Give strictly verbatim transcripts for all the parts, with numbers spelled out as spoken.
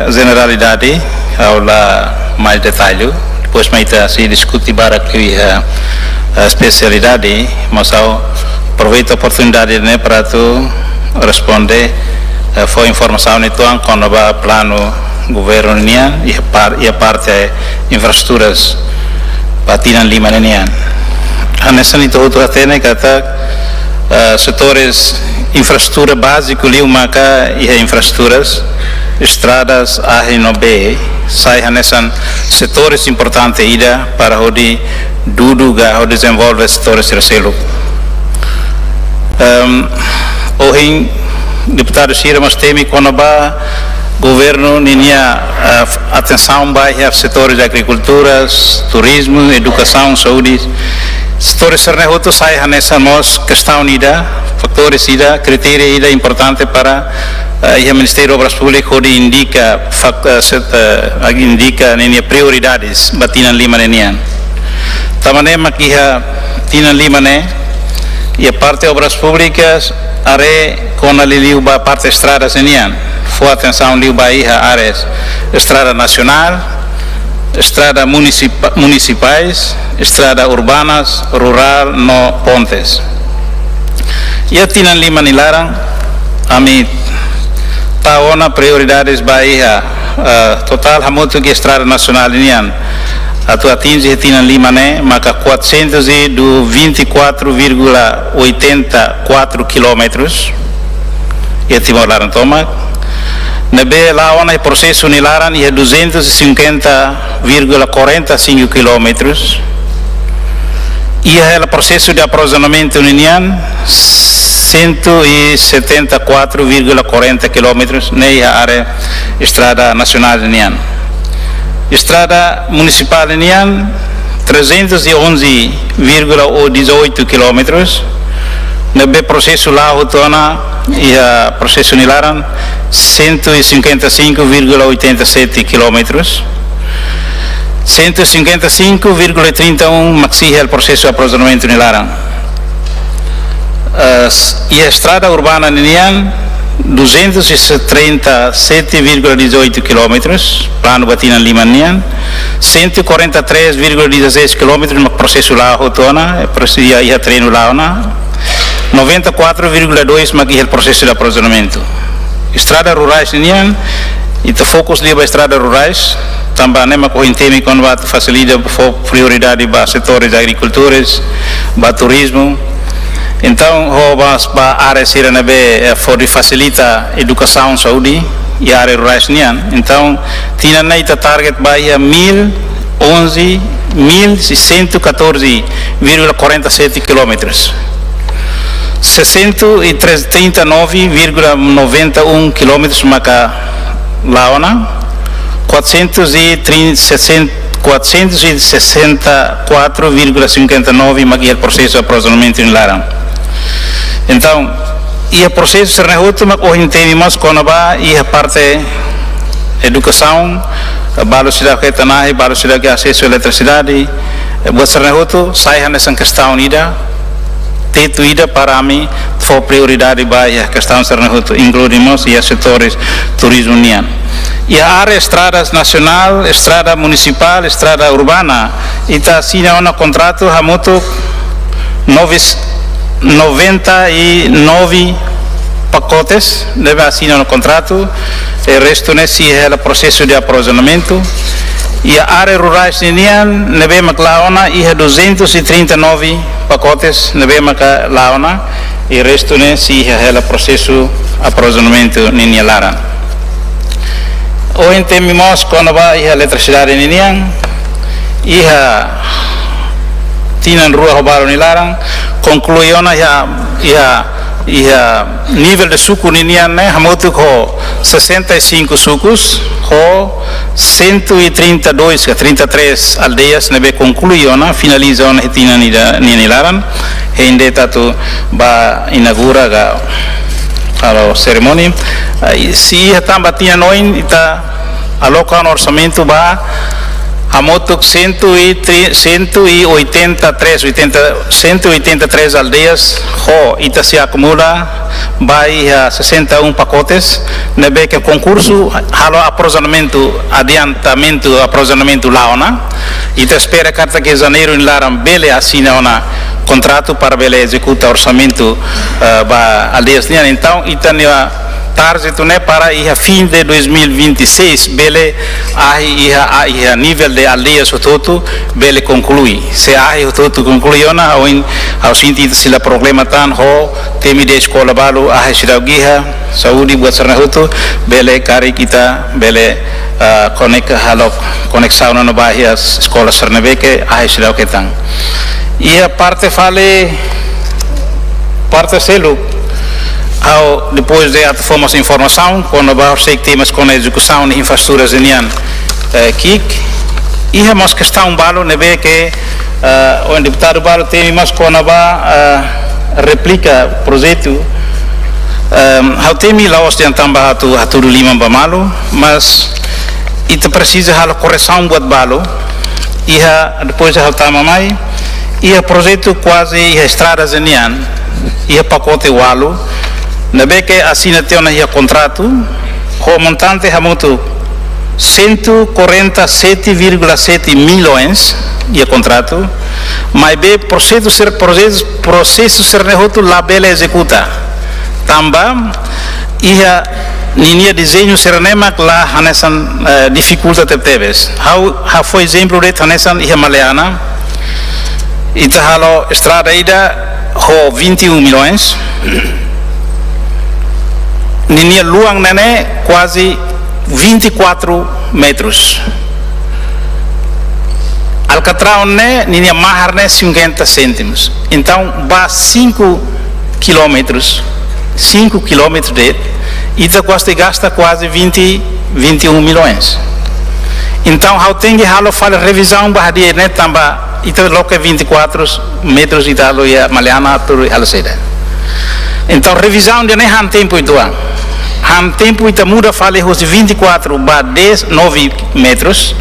Jeneralidade, ha'u la mai detallu. Depois mai ita sei diskute barak liu iha, eh, espesialidade, mas ha'u aproveita oportunidade ne'e para atu responde, eh, fó informasaun uitoan kona-ba planu governu nian iha par-, iha parte infraestruturas ba tinan lima ne'e nian. Hanesan ita hotu hatene katak, eh, setores infraestrutura báziku liu maka iha infraestruturas, estradas, ahi no bee, sai hanesan setores importante ida para hodi dudu ka hodi dezenvolve setores sira seluk. Ehm, ohin deputadu sira mós temi kona-ba governu ninia, eh, atensaun ba iha setores agrikultura, turizmu, edukasaun, saúde. Setores sira-ne'e hotu sai hanesan mós kestaun ida, fatores ida, kritéria ida importante para, eh, iha Ministériu Obras Públikas hodi indika fak-, eh, set-, eh, indika ninia prioridades ba tinan lima ne'e nian. Tanba ne'e mak iha tinan lima ne'e, iha parte Obras Públikas, haree kona liuliu ba parte estradas nian, fó atensaun liu ba iha áreas estrada nasionál, estrada munisipa-, munisipais, estrada urbanas, rurál no pontes. Iha tinan lima nia laran, ami tau ona prioridades ba iha, eh, totál hamutuk estrada nasionál nian atu atinje tinan lima ne'e maka quatrocentos e vinte e quatro vírgula oitenta e quatro quilómetros iha Timor laran tomak. Ne'ebé la'o ona iha prosesu nia laran iha duzentos e cinquenta vírgula quarenta e cinco quilómetros. Iha hela prosesu de aprovizionamentu ninian, cento e setenta e quatro vírgula quarenta quilómetros, ne'e iha área estrada nasionál nian. Estrada munisipál nian, trezentos e onze vírgula dezoito quilómetros, ne'ebé prosesu la'o hotu ona iha prosesu nia laran, cento e cinquenta e cinco vírgula oitenta e sete quilómetros, cento e cinquenta e cinco vírgula trinta e um mak sei iha prosesu aprovizionamentu nia laran. Eh, s-, iha estrada urbana ninian, duzentos e trinta e sete vírgula dezoito quilómetros, planu ba tinan lima nian, cento e quarenta e três vírgula dezasseis quilómetros mak prosesu la'o hotu ona, eh, prosesu iha, iha terrenu la'o ona, noventa e quatro vírgula dois mak iha prosesu de aprovizionamentu. Estrada rurais nian, ita fokus liu ba estrada rurais, tanba ne'e mak ohin temi kona-ba fasilita fó prioridade ba setores agrikulturas, ba turizmu. Entaun, ho ba, ba área sira ne'ebé, eh, fó hodi fasilita edukasaun, saúde, iha área rurais nian. Entaun, tinan ne'e ita target ba iha mil onze, mil seiscentos e catorze vírgula quarenta e sete quilómetros. Seiscentos e trinta e nove vírgula noventa e um quilómetros maka la'o ona, quatrocentos e trinta, sessenta, quatrocentos e sessenta e quatro vírgula cinquenta e nove mak iha prosesu aprovizionamentu nia laran. Entaun, iha prosesu sira-ne'e hotu mak ohin temi mós kona-ba iha parte edukasaun, balu seidauk hetan ahi, balu seidauk asesu eletrisidade, buat sira-ne'e hotu sai hanesan kestaun ida, tetu ida para ami fó prioridade ba iha kestaun sira-ne'e hotu, inklui mós iha setores turizmu nian. Iha área estradas nasionál, estrada munisipál, estrada urbana, ita asina ona kontratu hamutuk noves-, noventa e nove pakotes, ne'ebé asina ona kontratu, e restu ne'e sei hela prosesu de aprovizionamentu. Iha área rurais ninian, ne'ebé mak la'o ona iha duzentos e trinta e nove pakotes, ne'ebé maka la'o ona, e restu ne'e sei iha hela prosesu aprovizionamentu ninia laran. Ohin temi mós kona-ba iha eletrisidade ninian, iha tinan rua ho balu nia laran, konklui ona iha, iha, iha nivel de suku ninian ne'e, hamutuk ho sessenta e cinco sukus, ho cento e trinta e dois ka trinta e três aldeias ne'ebé konklui ona, finaliza ona iha tinan ida ninia laran, hein de'it atu ba inaugura ka halo serimónia. Ai, sei iha tan ba tinan oin, ita aloka ona orsamentu ba Hamutuk cento e trinta, cento e oitenta e três, oitenta, cento e oitenta e três aldeias, ho, ita sei akumula ba iha sessenta e um pacotes, ne'ebé ke konkursu halo aprovizionamentu, adiantamentu aprovizionamentu la'o ona. Ita espera katak iha Janeiru nia laran bele asina ona kontratu para bele ezekuta orsamentu, eh, ba aldeias nian. Entaun, ita-nia target ne'e para iha fim de dois mil e vinte e seis bele ahi iha, a, iha nivel de aldeias hotu-hotu bele konklui. Se ahi hotu-hotu konklui ona, ha'u in-, ha'u sente ita sei la problema tan ho temi de eskola balu, ahi seidauk iha, saúde buat sira-ne'e hotu, bele karik ita bele, ah, konekta halo koneksaun ona ba iha eskola sira ne'ebé ke ahi seidauk hetan. Iha parte fali, parte seluk, ha'u depois de atu fó mós informasaun kona-ba horiseik temas kona-ba ezekusaun infraestrutura nian, eh, ki'ik. Iha mós kestaun balu ne'ebé ke, eh, ohin deputadu balu temi mós kona-ba, eh, réplika projetu. Ehm, ha'u temi la'ós dehan tanba atu hatudu liman ba malu, mas ita presiza halo korresaun buat balu. Iha, depois ha'u tama mai, iha projetu kuaze iha estrada nian, iha pakote ualu, ne'ebé ke asina tiha ona iha kontratu, ho montante hamutuk cento e quarenta e sete vírgula sete milhões iha kontratu, maibé prosesu sira, prosesu, prosesu sira-ne'e hotu labele ezekuta. Tanba iha ninia dezeñu sira-ne'e mak la hanesan, eh, difikulta tebetebes. Ha'u, ha'u fó ezemplu de'it hanesan iha Maliana, ita halo estrada ida ho vinte e um milhões. Ninia luan ne'e kuaze vinte e quatro metros. Alkatraun ne'e, ninia mahar ne'e cinquenta cêntimos. Entaun, ba cinco quilómetros, cinco quilómetros de'it, ita gosta de gasta kuaze vinte, vinte e um milhões. Entaun, ha'u tenke halo fali revizaun ba hadi'a ne'e tanba ita loke vinte e quatro metros ita halo iha Maliana atu halo saida. Entaun, revizaun ida-ne'e han tempu uitoan. Han tempu ita muda fali husi vinte e quatro ba dez, nove metros.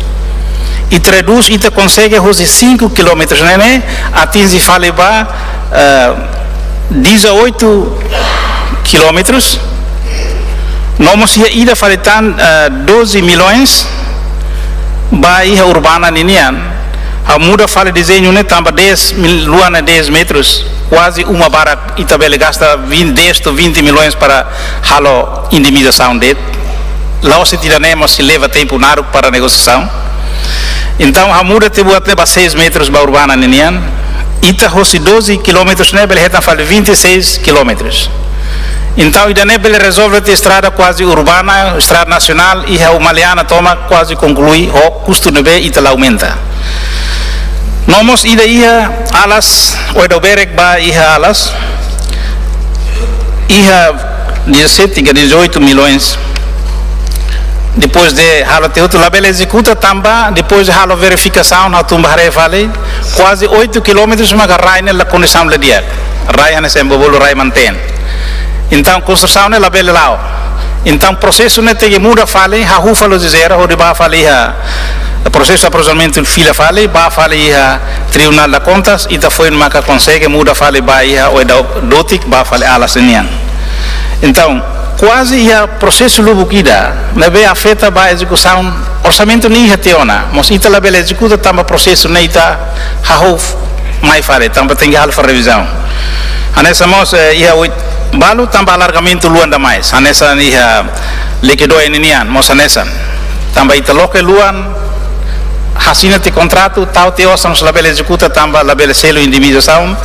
Ita redús, ita konsege husi cinco quilómetros ne'e, ne'e atinje fali ba, eh, dezoito quilómetros. No mós iha ida fali tan, eh, doze milhões ba iha urbana ninian. Ha'u muda fali dezeñu ne'e tanba dez mil, luan ne'e dez metros, kuaze uma barak ita bele gasta vinte, dez to'o vinte milhões para halo indemnizasaun de'it. La'ós ida-ne'e mós sei leva tempu naruk para negosiasaun. Entaun, ha'u muda tiha buat ne'e ba seis metros ba urbana ninian. Ita hosi doze quilómetros ne'e bele hetan fali vinte e seis quilómetros. Entaun, ida-ne'e bele rezolve tiha estrada kuaze urbana, estrada nasionál, iha Maliana tomak kuaze konklui, ho kustu ne'ebé ita la aumenta. No mós ida iha Alas, Oe-Dauberek ba iha Alas, iha dezassete ka dezoito milhões. Depois de halo tiha hotu labele ezekuta tanba, depois de halo verifikasaun, ha'u tun ba haree fali, kuaze oito quilómetros maka rai ne'e la kondisaun la di'ak. Rai hanesan bolu rai mantein. Entaun, konstrusaun ne'e labele la'o. Entaun, prosesu ne'e tenke muda fali, hahú fali husi zero, hodi ba fali iha prosesu aprovizionamentu fila fali, ba fali iha Tribunal de Contas, ita foin maka konsege muda fali ba iha Oe-Dau-, Dotik, ba fali Alas nian. Entaun, kuaze iha prosesu lubuk ida, ne'ebé afeta ba ezekusaun orsamentu ne'e iha tiha ona, mós ita labele ezekuta tanba prosesu ne'e ita hahú mai fali, tanba tenke halo fali revizaun. Hanesan mós, eh, iha oit-, balu tanba alargamentu luan demais, hanesan iha Lekedoe ninian, mós hanesan. Tanba ita loke luan, asina tiha kontratu, tau tiha osan mós labele ezekuta tanba labele selu indemnizasaun,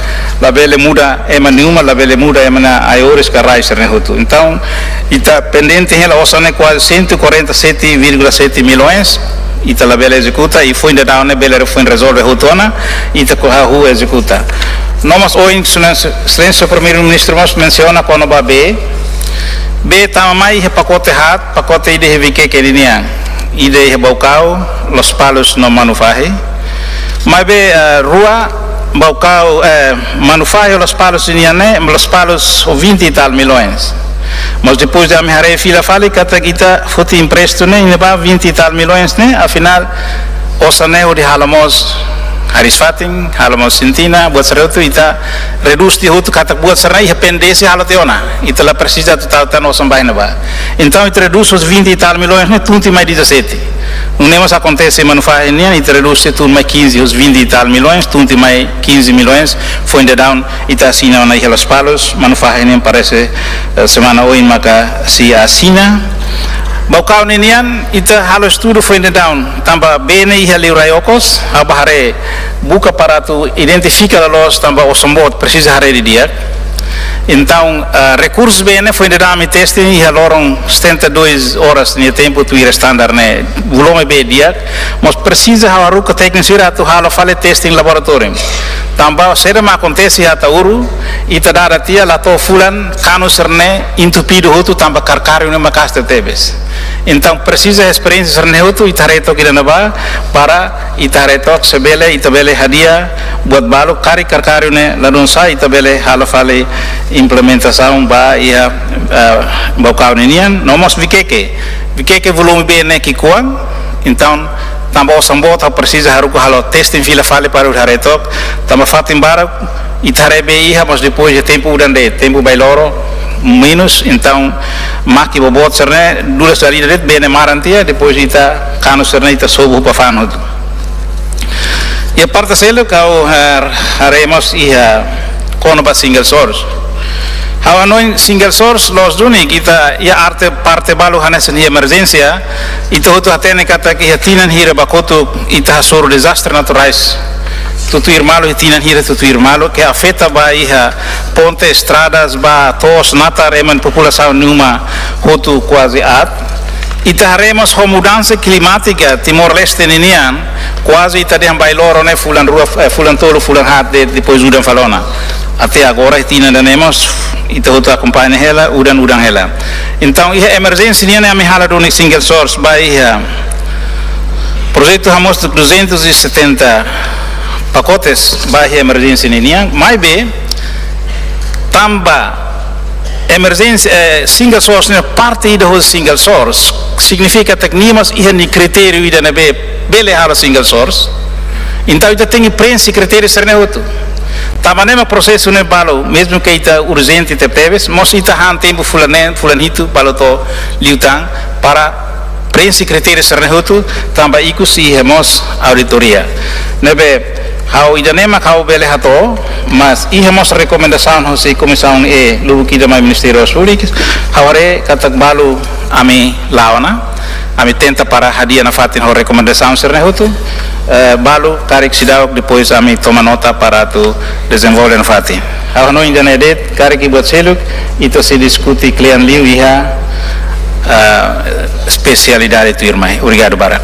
labele muda ema nia uma, labele muda ema nia aioris ka rai sira-ne'e hotu. Entaun, ita pendente hela osan ne'e kuaze cento e quarenta e sete vírgula sete milhões, ita labele ezekuta, i foin daudaun ne'e bele foin rezolve hotu ona, ita hahú ezekuta. No mós ohin Exelénsia, Exelénsia Primeiru-Ministru mós mensiona kona-ba bee. Bee tama mai iha pakote haat, pakote ida iha Viqueque ninian, ida iha Baucau, Lospalos no Manufahi. Maibé, eh, rua, Baucau, eh, Manufahi ho Lospalos nian ne'e, Lospalos ho vinte e tal milhões. Mas depois de ami haree fila fali, katak ita foti emprestu ne'e, ne'ebá vinte e tal milhões ne'e, afinál, Osan ne'e hodi halo mós hariis-fatin, halo mós sintina, buat sira hotu ita redús tiha hotu katak buat sira-ne'e iha pendénsia halo tiha ona. Ita la presiza atu tau tan osan ba iha ne'ebá. Entaun ita redús husi vinte e tal milhões ne'e tun tiha mai dezassete. Nune'e mós akontese Manufahi nian, ita redús tun mai quinze, husi vinte e tal milhões tun tiha mai quinze milhões, foin-dadaun ita asina ona iha Lospalos, Manufahi nian parese, eh, semana oin maka sei asina. Baucau ninian, ita halo estudu foin-dadaun, tanba bee ne'e iha liurai okos, ha'u bá haree buka para atu identifika loloos tanba osan boot presiza haree didi'ak. Entaun, eh, rekursu bee ne'e foin-dadaun ami testing iha loron setenta e duas horas nia tempu tuir standar ne'e, volume bee di'ak, mas presiza ha'u haruka tékniku sira atu halo fali testing laboratóriu. Tanba saida mak akontese iha Ataúru, ita dada tiha la to'o fulan, kanu sira-ne'e entupidu hotu tanba karkáriu ne'e maka'as tebetebes. Entaun presiza esperiénsia sira-ne'e hotu ita haree took iha ne'ebá para ita haree took se bele, ita bele hadi'a buat balu karik karkáriu ne'e ladún sa'e ita bele halo fali implementasaun ba iha, eh, Baucau ninian, no mós Viqueque. Viqueque volume bee ne'e ki'ikoan, entaun tanba osan boot ha'u presiza haruka halo testing fila fali para haree took, tanba fatin barak ita haree bee iha, mas depois iha tempu udan de'it, tempu bailoro menus, entaun maki boboot sira-ne'e, dulas dari de'it bee ne'e maran tiha, depois ita kanu sira-ne'e ita sobu ba fanu hotu. Iha parte seluk ha'u har-, haree mós iha kona-ba single source. Ha'u hanoin single source loos duni, ita iha parte, parte balu hanesan iha emerjénsia, ita hotu hatene katak iha tinan hira ba kotuk ita hasoru dezastre naturais tutuir malu, iha tinan hira tutuir malu, ke afeta ba iha ponte, estradas, ba to'os, natar, ema nia populasaun nia uma hotu kuaze aat. Ita haree mós ho mudansa klimátika Timor-Leste ninian, kuaze ita dehan bailoro ne'e fulan rua, eh, fulan tolu, fulan haat de'it, depois udan fali ona. Até agora, iha tinan ida-ne'e mós, ita hotu akompaña hela, udan, udan hela. Entaun, iha emerjénsia nian ne'e ami halo duni single source ba iha projetu hamoos duzentos e setenta pacotes ba iha emerjénsia ninian, maibé tanba emerjénsia, eh, single source ne'e parte ida hosi single source, signifika katak nia mós iha nia kritériu ida ne'ebé bele halo single source. Entaun ita tenke preenxe kritériu sira-ne'e hotu. Tanba ne'e mak prosesu ne'e balu, mezmu ke ita urjente tebetebes, mas ita han tempu fulan neen, fulan hitu, balu to'o liután para preenxe kritériu sira-ne'e hotu, tanba ikus iha mós auditoria. Ne'ebé, ha'u ida-ne'e mak ha'u bele hato'o, mas iha mós rekomendasaun hosi Komisaun E lubuk ida mai Ministériu Obras Públikas, ha'u haree katak balu ami la'o ona, ami tenta para hadi'a nafatin ho rekomendasaun sira-ne'e hotu, eh, balu karik seidauk depois ami toma nota para atu dezenvolve nafatin. Ha'u hanoin ida-ne'e de'it, karik iha buat seluk, ita sei diskute kle'an liu iha, ah, espesialidade tuirmai. Obrigadu barak.